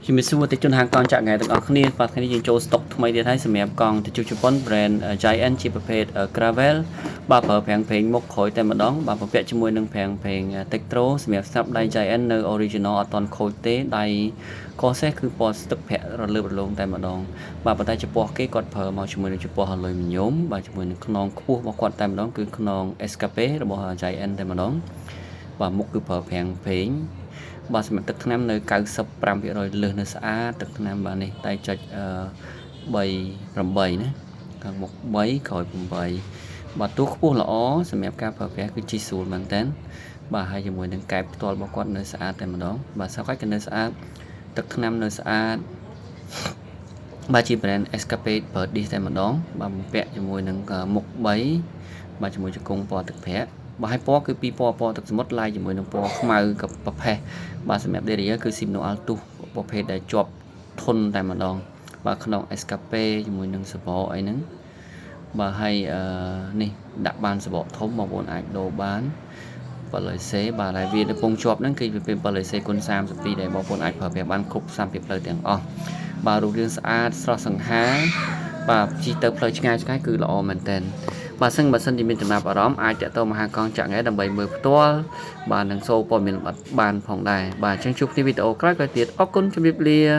ជំរាបសួរអតិថិជនហាងកង់ចាក់ថ្ងៃទាំងអស់គ្នាបាទថ្ងៃនេះយើងចូលស្តុកថ្មីទៀតហើយសម្រាប់កង់ជជុះជប៉ុន brand Giant ជាប្រភេទ Gravel បាទប្រើប្រាំងប្រេងមុខក្រោយតែម្ដងបាទបំពាក់ជាមួយនឹងប្រាំងប្រេង Tektro សម្រាប់ស្នាប់ដៃ Giant នៅ original អត់ទាន់ខូចទេដៃកសេះគឺពណ៌ស្ទឹកប្រាក់រលើបរលោងតែម្ដងបាទប៉ុន្តែចំពោះគេគាត់ប្រើមកជាមួយនឹងចំពោះអាលុយមីញ៉ូមបាទជាមួយនឹងខ្នងខ្ពស់របស់គាត់តែម្ដងគឺខ្នង Escape របស់ Giant តែម្ដងបាទមុខគឺប្រើប្រាំងប្រេង បាទសម្រាប់ទឹកថ្នាំនៅ95%លើសនៅស្អាតទឹកថ្នាំបាទនេះតែចុច3 8ណាខាងមុខ3ក្រោយ8បាទទូខ្ពស់ល្អសម្រាប់ការប្រើប្រាស់គឺជិះស្រួលមែនតើបាទហើយជាមួយនឹងកែបផ្ទាល់របស់គាត់នៅស្អាតតែម្ដងបាទសោកក៏នៅស្អាតទឹកថ្នាំនៅស្អាតបាទជា brand Escape Birdie តែម្ដងបាទបំពាក់ជាមួយនឹងមុខ3បាទជាមួយជង្គង់ពណ៌ទឹកប្រាក់បាទហើយពណ៌គឺពីរពណ៌ពណ៌ទឹកសមុទ្រឡាយជាមួយនឹងពណ៌ខ្មៅกับប្រផេះបាទសម្រាប់ Derailleur គឺ Shimano Altus ប្រភេទដែលជាប់ធន់តែម្ដងបាទក្នុង Escape ជាមួយនឹងសបកអីហ្នឹងបាទហើយអឺនេះដាក់បានសបកធំបងប្អូនអាចដូរបាន700C បាទហើយវានៅពងជាប់ហ្នឹងគឺវាเป็น 700C គុណ32ដែលបងប្អូនអាចប្រើប្រាស់បានគ្រប់30ផ្លូវទាំងអស់បាទរូបរាងស្អាតស្រស់សង្ហាបាទជិះទៅផ្លូវឆ្ងាយឆ្ងាយគឺល្អមែនទែនបាទសឹងបើសិនជាមានចំណាប់អារម្មណ៍អាចតាក់ទងមហាកង់ចាក់ថ្ងៃដើម្បីមើលផ្ទាល់បាទនឹងសូព័ត៌មានលម្អិតបានផងដែរបាទអញ្ចឹងជួបគ្នាវីដេអូក្រោយៗទៀតអរគុណជម្រាបលា។